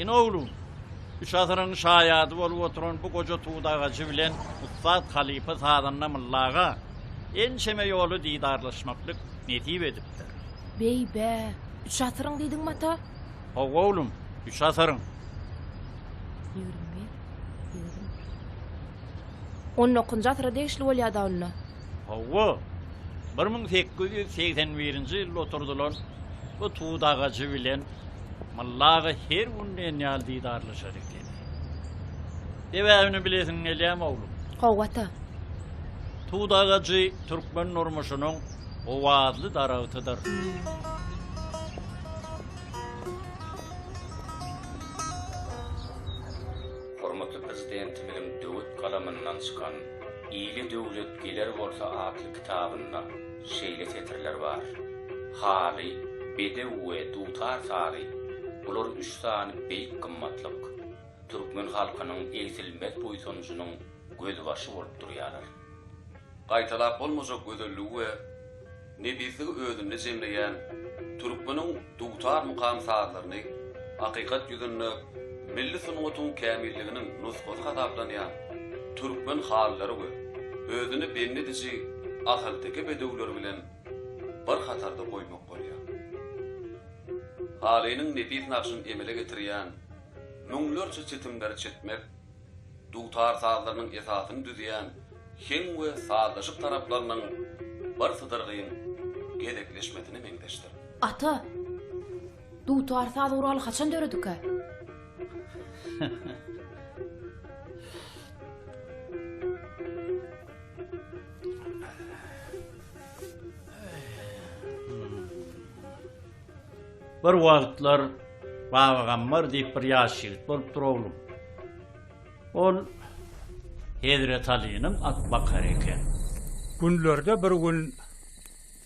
Ine oglum, üç asyryň şaýady bolup oturan bu goja tut agajy bilen ussat halypa sazanda Mylla aga ençeme ýola didarlaşmaklyk nesip edipdir. Beý-bä, üç asyryň diýdiňmi ata? Hawa oglum, üç asyryň. 21, 21. On dokuzynjy asyra degişli bolýa-da onda. Hawa, 1881-nji ýylda oturdylan bu tut agajy bilen Mylla aga her gün diýen ýaly didarlaşar ekeni. Sebäbini bilesiň gelýärmi, oglum? Hawa, ata. Tut agajy türkmen durmuşynyň owazly daragtydyr. Hormatly Prezidentimiziň döwet galamyndan çykan Ile döwlet geler bolsa atly kitabynda şeýle setirler bar, Haly, bedew we dutar sazy, bular üç sany beýik gymmatlyk, türkmen halkynyň egsilmez buýsanjynyň gözbaşy bolup durýarlar. Gaýtalap bolmajak gözelligi we nepisligi özünde jemleýän türkmeniň dutar mukam sazlaryny hakykat ýüzünde milli sungatyň kämilliginiň nusgasy hasaplanýan türkmen halylary we özüne bendi ediji ahalteke bedewleri bilen bir hatarda goýmak bolýar. Halynyň nepis nagşyny emele getirýän müňlerçe çitimleri çitmek, dutar sazlarynyň esasyny düzýän heň we sazlaşyk taraplarynyň birsydyrgyn gezekleşmesine meňzeşdir. Ata, dutar saz guraly haçan döredikä? Bir wagtlar Babagammar diýip bir ýaş ýigit bolupdyr oglum. Ol Hezret Alynyň atbakary eken. Günlerde bir gün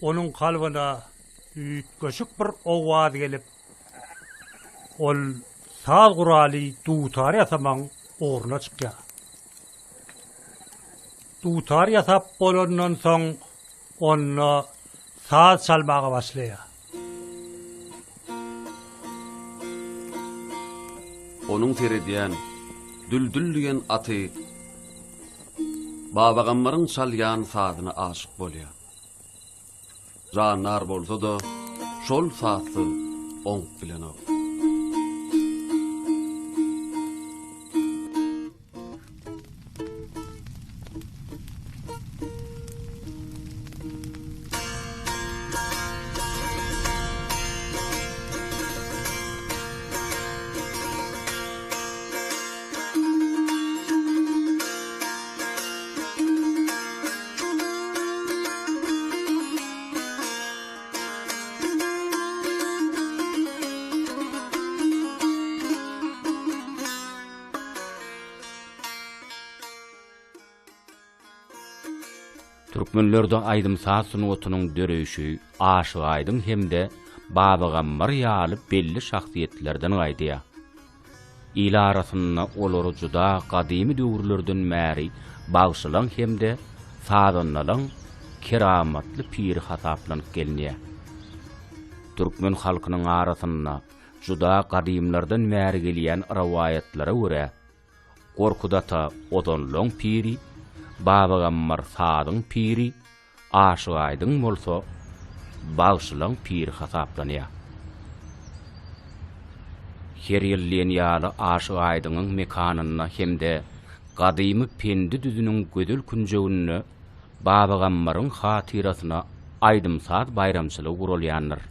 onuň kalbyna üýtgeşik bir owaz gelip, ol saz guraly dutar ýasamagyň ugruna çykýar. Dutar ýasap bolandan soň onda saz çalmaga başlaýar. Onuň seredýän Düldül diýen aty Babagammaryň çalýan sazyna aşyk bolýar. Jandar bolsa-da, şol sazsyz oňup bilenok. Türkmenlerde aýdym-saz sungatynyň döreýşi Aşyk Aýdyň hem-de Babagammar ýaly belli şahsyýetlerden gaýdýar. Il arasynda olary juda gadymy döwürlerden bäri bagşylaň hem-de sazandalaň keramatly piri hasaplanyp gelinýär. Türkmen halkynyň arasynda juda gadymlardan bäri gelýän rowaýatlara görä, Gorkut ata ozanlaň piri, Babagammar sazyň piri, Aşyk Aýdyň bolsa bagşylaň piri hasaplanýar. Her ýyl diýen ýaly Aşyk Aýdyňyň mekanynda hem-de gadymy Pendi düzüniň gözel künjeginde Babagammaryň hatyrasyna aýdym-saz baýramçylygy guralýandyr.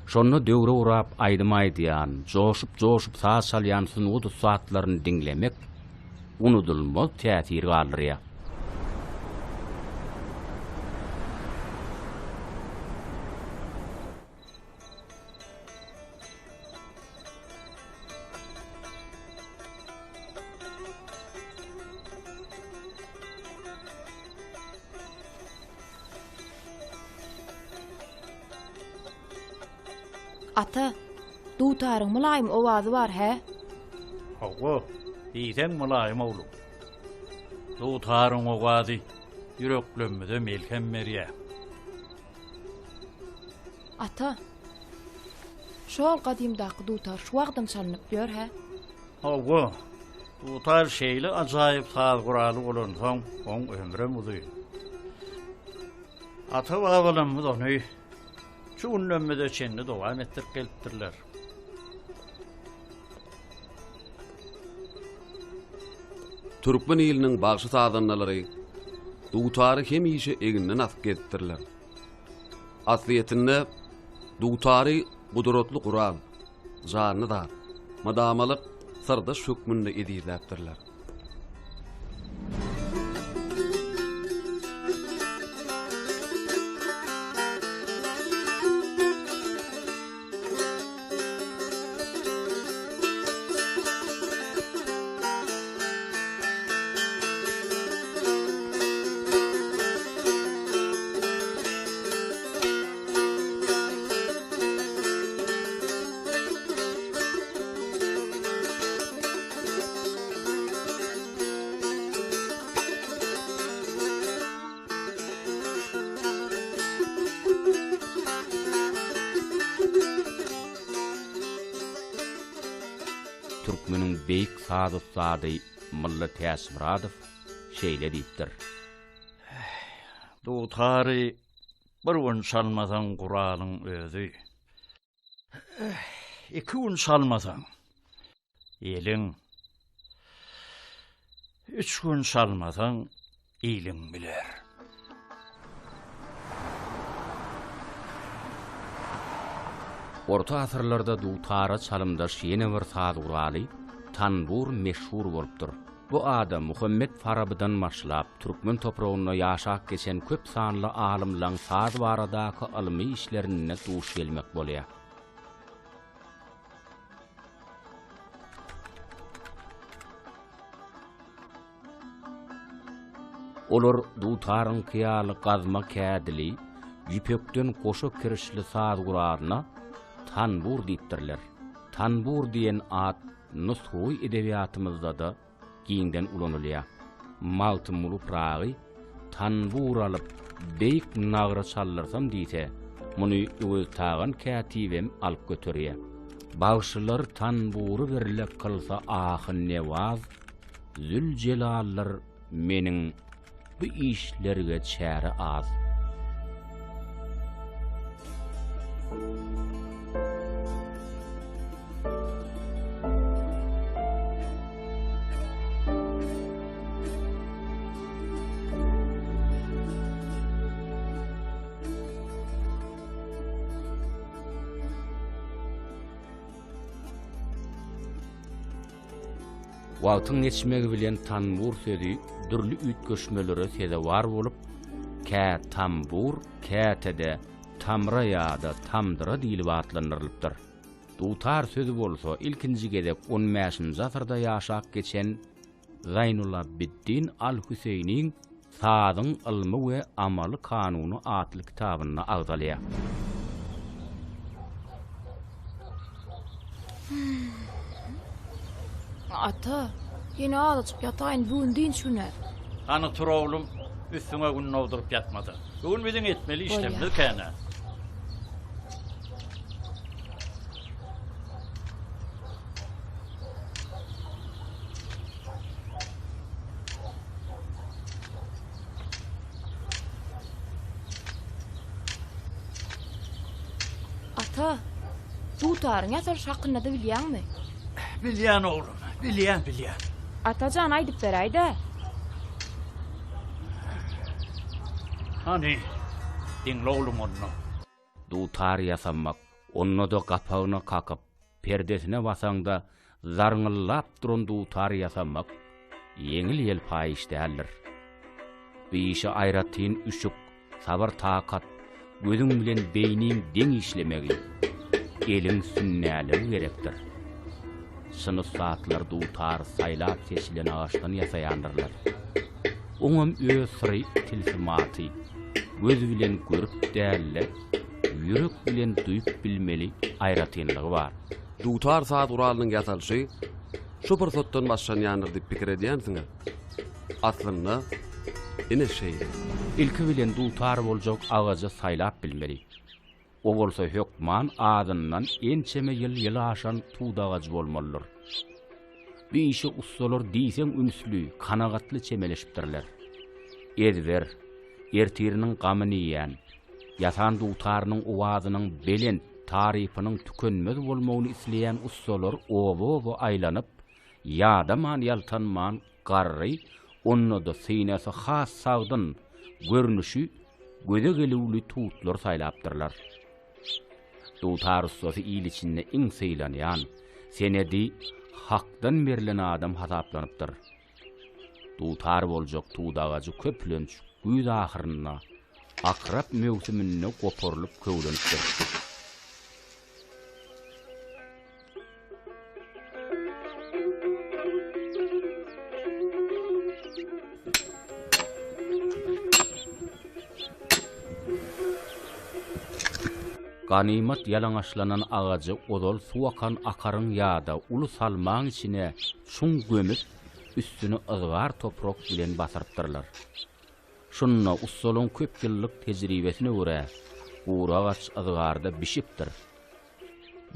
Şonda döwre gurap aýdym aýdýan, joşup-joşup saz çalýan sungat ussatlaryny diňlemek unudylmaz täsir galdyrýar. Ata, dutaryň mylaýym owazy bar, hä? Hawa, diýseň mylaýym oglum. Dutaryň owazy ýüreklerimize melhem berýär. Ata, şol gadymdaky dutar şu wagtam çalnyp ýör, hä? Hawa, dutar şeýle ajaýyp saz guraly bolansoň, oň ömrem uzyn. Ata-babalarymyz ony şu günlerimize çenli dowam etdirip gelipdirler. Türkmen iliniň bagşy-sazandalary dutary hemişe eginden asyp gezipdirler. Aslyýetinde dutary gudratly gural, janly zat, mydamalyk syrdaş hökmünde ezizläpdirler. Türkmeniň beýik saz ussady Mylly Täçmyradow şeýle diýipdir. Dutary bir gün çalmasaň guralyň özi. Iki gün çalmasaň, eliň. Üç gün çalmasaň, iliň biler. Orta asyrlarda dutara çalymdaş ýene bir saz guraly, tanbur meşhur bolupdyr. Bu ada Muhammet Farabydan başlap, türkmen topragynda ýaşap geçen köp sanly alymlaň saz baradaky ylmy işlerinde duş gelmek bolýar. Olar dutaryňky ýaly gazma kädili, ýüpekden goşa kirişli saz guralyna tanbur diýipdirler. Tanbur diýen at nusgawy edebiýatymyzda-da giňden ulanylýar. Magtymguly Pyragy tanbur alyp, beýik nagra çaldyrsam diýse, muny Öweztagan kätibem alyp göterýär. Bagşylar tanbury birle kylsa ahy-newaz, Zül-jelaldyr meniň bu işlerge çäre az. Wagtyň geçmegi bilen tanbur sözi dürli üýtgeşmelere sezewar bolup, kä tambur, käte-de tamra ýa-da tamdyra diýlip atlandyrylypdyr. Dutar sözi bolsa ilkinji gezek on bäşinji asyrda ýaşap geçen Zaýnulabiddin al-Hüseýniň Sazyň ylmy we amaly kanuny atly kitabynda agzalýar. Ata, ýene azajyk ýataýyn, bu gün dynç güni. Hany tur oglum, üstüňe gün dogduryp ýatma-da. Bu gün biziň etmeli işlerimiz kän-ä. Ata, dutaryň ýasalyşy hakynda-da bilýäňmi? Bilýän oglum, bilýän, bilýän. Ata jan, aýdyp beräý-dä. Hany, diňle oglum onda. Dutar ýasamak, onda-da gapagyna kakyp, perdesine basaňda zarňyllap duran dutar ýasamak ýeňil-ýelpaý iş däldir. Bu işe aýratyn üşük, sabyr-takat, gözüň bilen beýniň deň işlemegi, eliň sünnäligi gerekdir. Çyn ussatlar dutary saýlap-seçilen agaçdan ýasaýandyrlar. Oňam öz syry, tilsimaty, göz bilen görüp däl-de, ýürek bilen duýup bilmeli aýratynlygy bar. Dutar saz guralynyň ýasalyşy şu pursatdan başlanýandyr diýip pikir edýänsiňiz. Aslynda, ine şeýle. Ilki bilen dutar boljak agajy saýlap bilmeli. O bolsa hökman azyndan ençeme ýyl ýyl aşan tut agajy bolmalydyr. Bu işe ussalar diýseň ünsli, kanagatly çemeleşipdirler. Ezber, ertiriniň gamyny iýen, ýasan dutarynyň owazynyň belent, tarypynyň tükenmez bolmagyny isleýän ussalar oba-oba aýlanyp, ýadaman-ýaltanman garry, onda-da synasy has sagdyn, görnüşi göze gelüwli tutlar saýlapdyrlar. Dutar ussasy il içinde iň sylanýan, senedi Hakdan berlen adam hasaplanypdyr. Dutar boljak tut agajy köplenç güýz ahyrynda, akrap möwsüminde goparylyp köwlenipdir. Ganymat ýalaňaçlanan agajy ozal suw akan akaryň ýa-da uly salmaň içine çuň gömüp, üstüni yzgar toprak bilen basyrypdyrlar. Şunda ussalaryň köp ýyllyk tejribesine görä, gury agaç yzgarda bişipdir.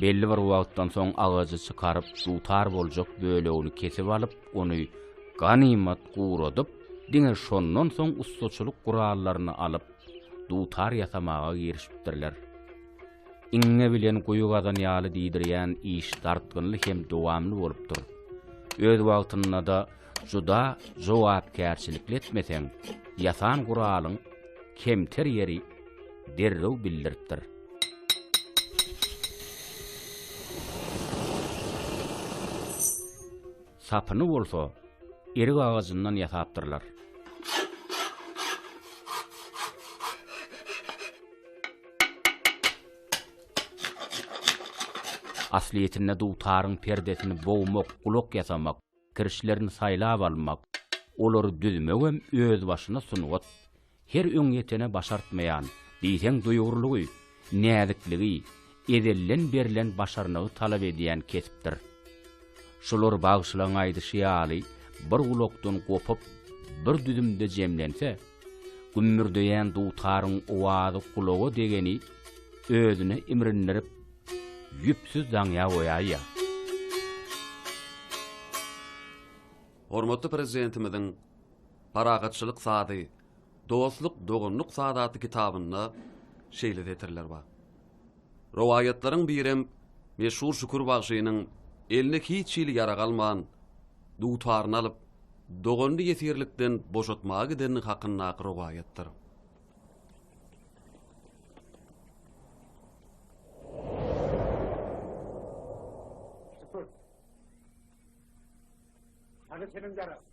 Belli bir wagtdan soň agajy çykaryp, dutar boljak bölegini kesip alyp, ony ganymat guradyp, diňe şondan soň ussaçylyk gurallaryny alyp, dutar ýasamaga girişipdirler. Iňňe bilen guýy gazan ýaly diýdirýän iş dartgynly hem dowamly bolupdyr. Öz wagtynda-da juda jogapkärçilikli etmeseň, ýasan guralyň kemter ýeri derrew bildiripdir. Sapyny bolsa erik agajyndan ýasapdyrlar. Aslyýetinde dutaryň perdesini bogmak, gulak ýasamak, Kirişlerini saýlap almak, olary düzmegem özbaşyna sungat. Her öňýetene başartmaýan, diýseň duýgurlygy, näzikligi, ezelden berlen başarnygy talap edýän kesipdir. Şular bagşylaň aýdyşy ýaly bir gulakdan gopup, bir düzümde jemlense, gümmürdeýän dutaryň owazy gulaga degeni özüne imrindirip, Ýüpsüz daňýa goýaýýa. Hormatly Prezidentimiziň Parahatçylyk sazy, dostluk, doganlyk sazy atly kitabynda şeýle setirler bar. Rowaýatlaryň birem meşhur Şükür bagşynyň eline hiç hili ýarag alman, dutaryny alyp, doganyny ýesirlikden boşatmaga gidenligi hakyndaky rowaýatdyr. Şükür. Hany seniň ýaragyň?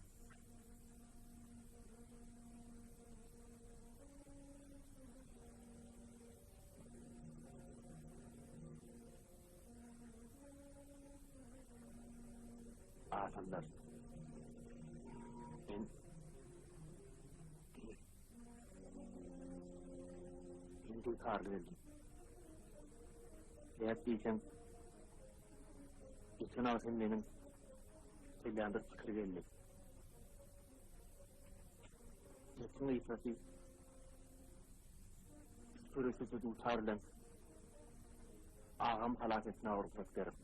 Adamlar. Men Men dutarly geldim. Näp diýseň, geçen agşam meniň kelläme bir pikir geldi. Gepiň gysgasy, şu köreşeje dutar bilen agam halas etmäge rugsat beriň.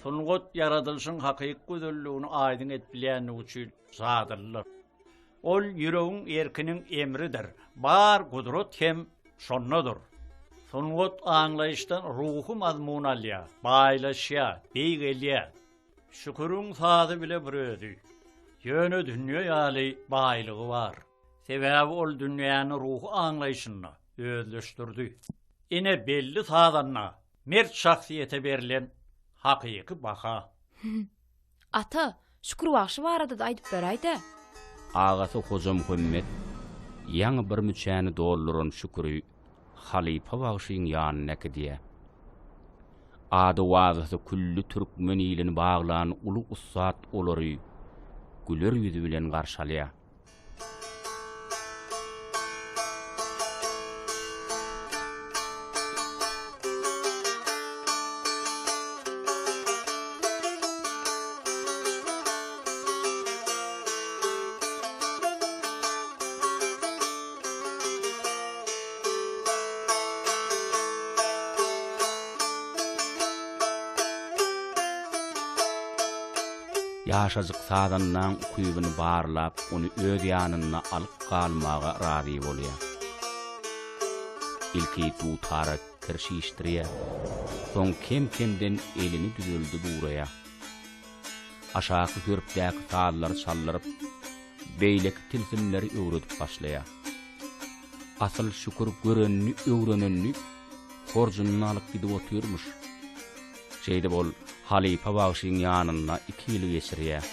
Sungat ýaradylyşyň hakyky gözelligini aýdyň edip bilýändigi üçin jadylydyr. Ol ýüregiň erkiniň emridir, bar gudrat hem şondadyr. Sungat aňlaýyşdan ruhy mazmun alýar, baýlaşýar, beýgelýär. Şüküriň sazy bile bir özi. Ýöne dünýe ýaly baýlygy bar. Sebäbi ol dünýäni ruhy aňlaýşynda özleşdirdi. Ine belli sazanda mert şahsyýete berlen hakyky baha. Ata, Şükür bagşy barada-da aýdyp beräý-dä. Agasy Hojamuhammet ýaňy bir müçäni dolduran Şüküri halypa bagşyň ýanyna äkidýär. Ady-wazasy külli türkmen ilini baglan uly ussat olary güler ýüzi bilen garşy alýar. Ýaşajyk sazandaň ukybyny barlap, ony öz ýanynda alyp galmaga razy bolýar. Ilki dutara kir şişdirýär, soň kem-kemden elini düzeldip ugraýar. Aşaky hörpdäki sazlary çaldyryp, beýleki tilsimleri öwredip başlaýar. Asyl Şükür görenini, öwrenenini horjunyna alyp gidip otyrmyş. Şeýdip ol halypa bagşyň ýanynda iki ýyly geçirýär.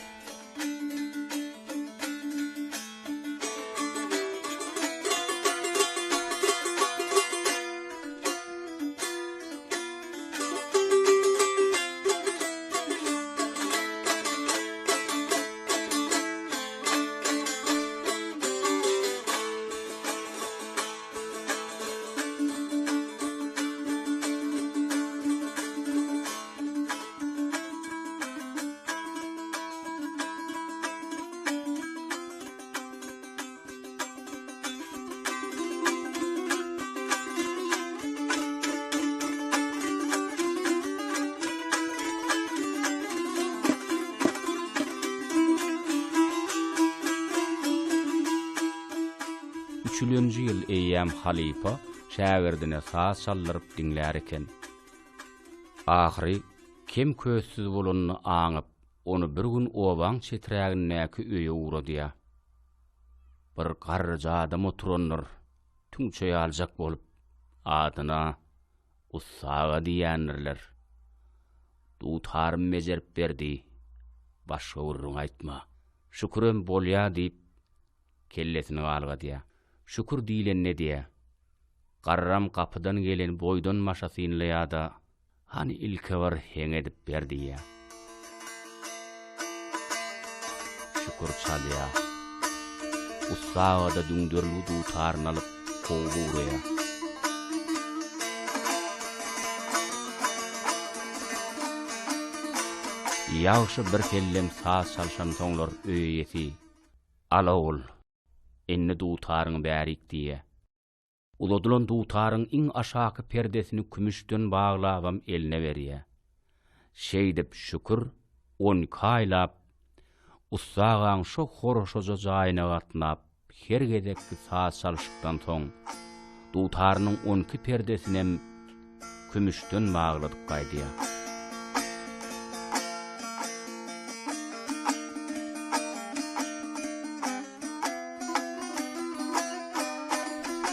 Üçülenji ýyl eýýäm halypa şägirdine saz çaldyryp diňlär eken. Ahyry kem-köstsüz bolanyny aňyp, ony bir gün obaň çeträgindäki öýe ugradýar. Bir garryja adam oturandyr, tüňçe ýaljak bolup, adyna Ussa aga diýýändirler. Dutarym bejerip berdi, başga gürrüň aýtma. Şükürem bolýa diýip, kellesini galgadýar. Şükür diýlenini edýär. Garram gapydan geleni boýdan-başa synlaýar-da, Hany ilki bir heň edip ber diýýär. Şükür çalýar. Ussa aga-da düňderilgi dutaryny alyp, kowup ugraýar. Ýagşy birsellem saz çalşansoňlar öý eýesi, Al ogul, indi dutaryňy bärik diýýär. Uzadylan dutaryň iň aşaky perdesini kümüşden baglabam eline berýär. Şeýdip, Şükür 12 aýlap Ussa agaň şo horaşaja jaýyna gatnap, her gezekki saz çalşykdan soň, dutarynyň 12 perdesinem kümüşden bagladyp gaýdýar.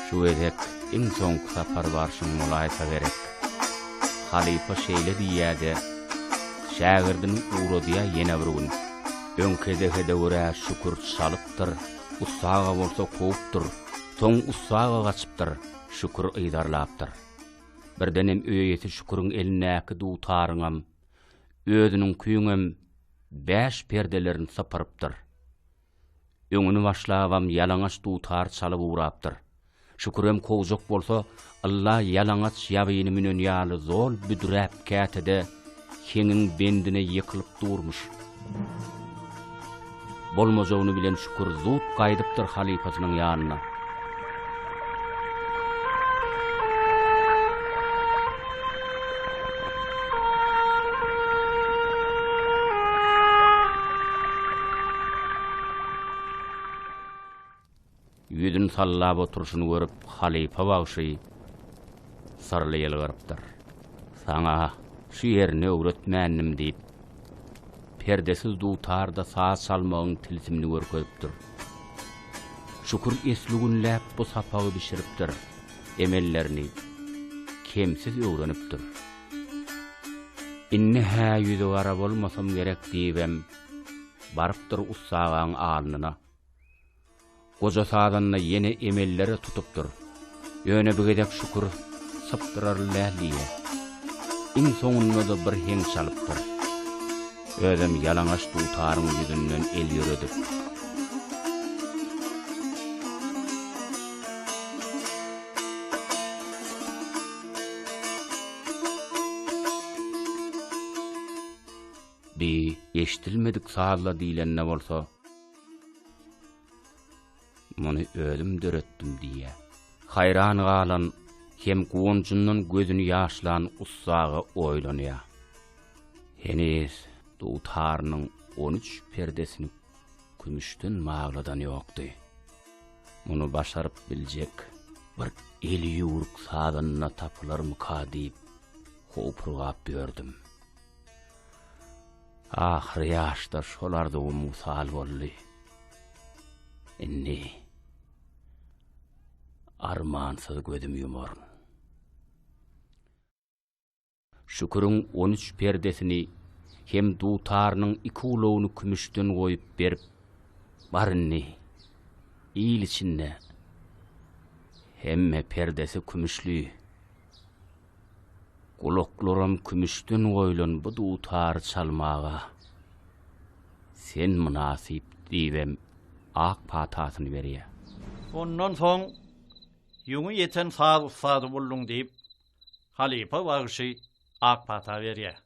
Şu gezek iň soňky sapar barşyň bolaýsa gerek. Halypa şeýle diýýä-de, şägirdini ugradýar ýene bir gün. Öňki edehede görä Şükür çalypdyr, Ussa aga bolsa kowupdyr. Soň Ussa aga gaçypdyr, Şükür yzarlapdyr. Birdenem öý eýesi Şüküriň elindäki dutaryňam, özüniňkiňem bäş perdelerini sypyrypdyr. Öňüni başlabam ýalaňaç dutar çalyp ugrapdyr. Şükürem kowjak bolsa, ylla ýalaňaç ýabyny münen ýaly zol büdräp käte-de heňiň bendine ýykylyp durmuş. Bolmajagyny bilen Şükür zut gaýdypdyr halypasynyň ýanyna. Ýüzüni sallap oturyşyny görüp, halypa bagşy syrly ýylgyrypdyr. Saňa şu ýerini öwretmändim diýip, perdesiz dutarda saz çalmagyň tilsimini görkezipdir. Şükür esli günläp bu sapagy bişiripdir, emellerini kemsiz öwrenipdir. Indi-hä ýüzügara bolmasam gerek diýibem, barypdyr ussa agaň alnyna. Goja sazanda ýene emellere tutupdyr. Ýöne bu gezek Şükür sypdyrarly däl diýýär. Iň soňunda-da bir heň çalypdyr. Özem ýalaňaç dutaryň ýüzünden el ýöredip. Bi eşdilmedik sazla diýlende bolsa, Muny özüm döretdim diýýär. Haýran galan hem guwanjyndan gözüni ýaşlan ussa aga oýlanýar. Heniz dutarynyň. 13 perdesini kümüşden bagladan ýokdy. Muny başaryp biljek bir eli ýüwrük sazanda tapylarmyka diýip howpurgap ýördüm. Ahyry ýaşda şol arzuwym wysal boldy. Indi armansyz gözüm ýumaryn. Şüküriň on üç perdesini hem dutarynyň iki gulagyny kümüşden goýup berip, Bar indi, il içinde hemme perdesi kümüşli, gulaklaram kümüşden goýlan bu dutary çalmaga sen mynasyp diýibem ak patasyny berýär. Ondan soň ýüňi ýeten saz ussady bolduň diýip, Halypa bagşy ak pata berýär.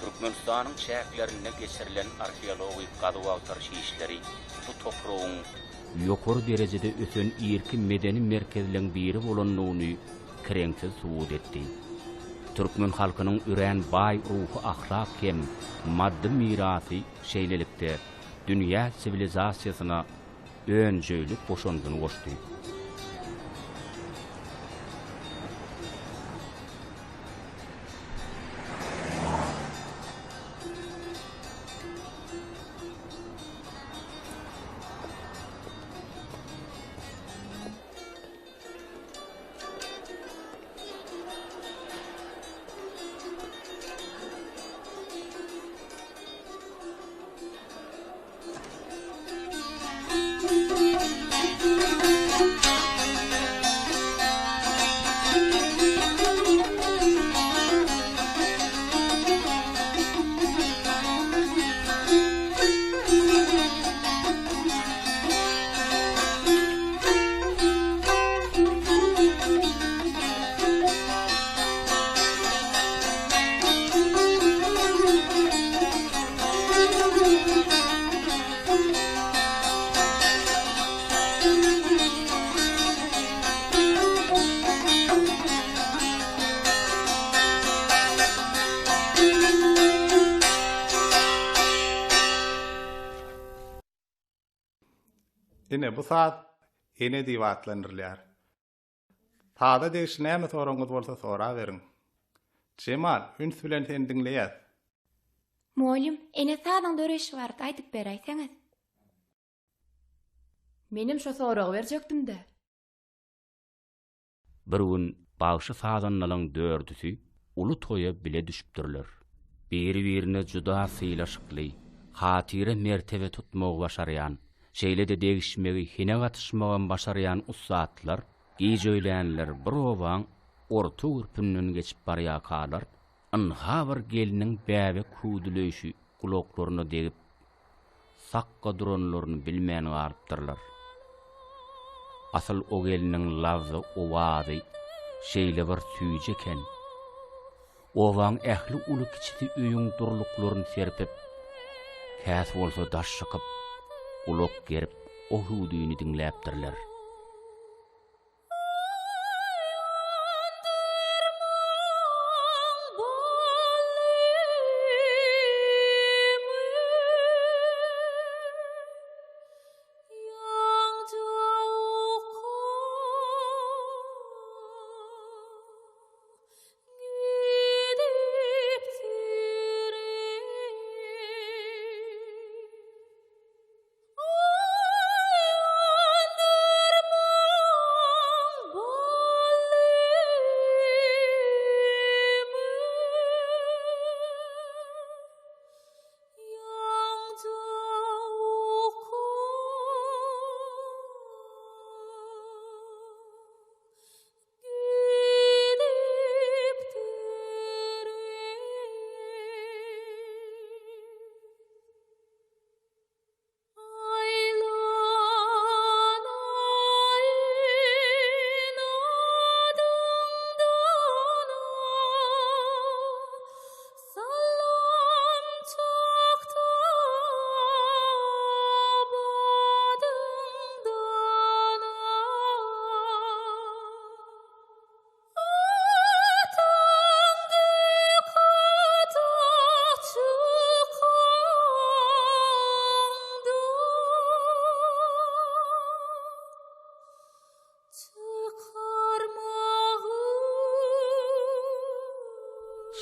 Türkmenistanyň çäklerinde geçirilen arheologik gazuw-agtaryş işleri bu topragyň ýokary derejede ösen irki medeni merkezleň biri bolandygyny kireňsiz subut etdi. Türkmen halkynyň örän baý ruhy-ahlak hem maddy mirasy şeýlelikde, dünýä siwilizasiýasyna önjeýli goşandyny goşdy. Ine, bu saz Ene diýip atlandyrylýar. Saza degişli näme soragyňyz bolsa soraberiň. Jemal, üns bilen seni diňleýäs. Mugallym, ene sazyň döreýşi barada aýdyp beräýseňiz. Menem şo soragy berjekdim-dä. Bir gün bagşy-sazandalaň dördüsi uly toýa bile düşüpdirler. Biri-birine juda sylaşykly, hatyra-mertebe tutmagy başarýan, şeýle-de degişmegi, hine gatyşmagam başarýan ussatlar gijöýlänler bir obaň orta gürpünden geçip barýarkalar, ynha bir gelniň bäbek hüwdüleýşi gulaklaryna degip, sakga duranlaryny bilmän galypdyrlar. Asyl o gelniň labzy, owazy şeýle bir süýji eken. Obaň ähli uly-kiçisi öýüň durluklaryny serpip, käsi bolsa daş çykyp, gulak gerip o hüwdüni diňläpdirler.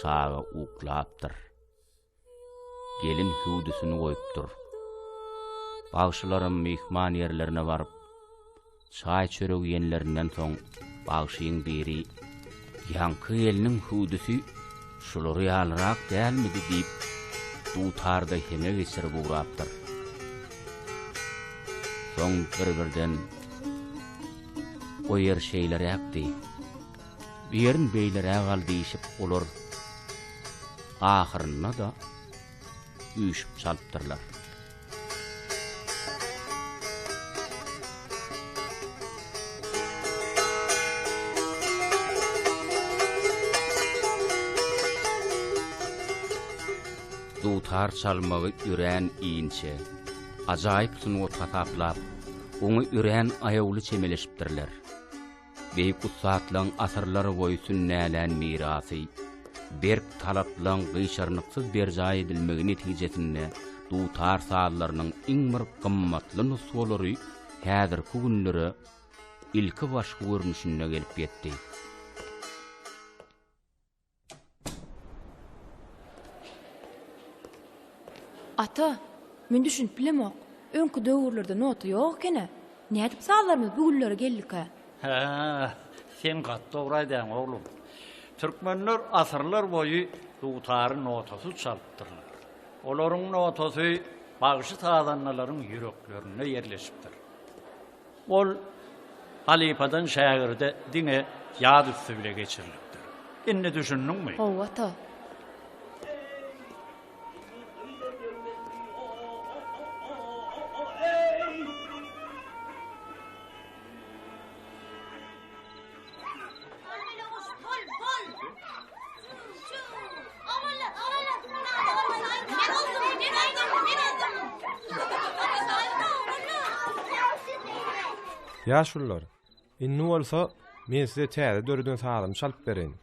Çaga uklapdyr. Gelin hüwdüsini goýupdyr. Bagşylaram myhman ýerlerine baryp, çaý-çörek iýenlerinden soň, bagşyň biri, Ýaňky gelniň hüwdüsi şular ýalyrak dälmidi diýip, dutarda heňe geçirip ugrapdyr. Soň bir-birden, O ýer şeýleräkdi, bu ýerin beýleräk al diýşip, olar ahyrynda-da üýşüp çalypdyrlar. Dutar çalmagy örän inçe, ajaýyp sungat hasaplap, oňa örän aýawly çemeleşipdirler. Beýik ussatlaň asyrlar boýy sünnälän mirasy, berk talaplaň gyşarnyksyz berjaý edilmegi netijesinde dutar sazlarynyň iň bir gymmatly nusgalary häzirki günlere ilkibaşky görnüşinde gelip ýetdi. Ata, men düşünip bilemok. Öňki döwürlerde nota ýok eken-ä. Nädip sazlarymyz bu günlere geldikä? Hä, sen gaty dogry aýdýaň, oglum. Türkmenler asyrlar boýy dutary notasyz çalypdyrlar. Olaryň notasy bagşy-sazandalaryň ýüreklerinde ýerleşipdir. Ol halypadan şägirde diňe ýat üsti bile geçirilipdir. Indi düşündiňmi? Hawa, ata. Ýaşulular, indi bolsa men size täze döreden sazymy çalyp bereýin.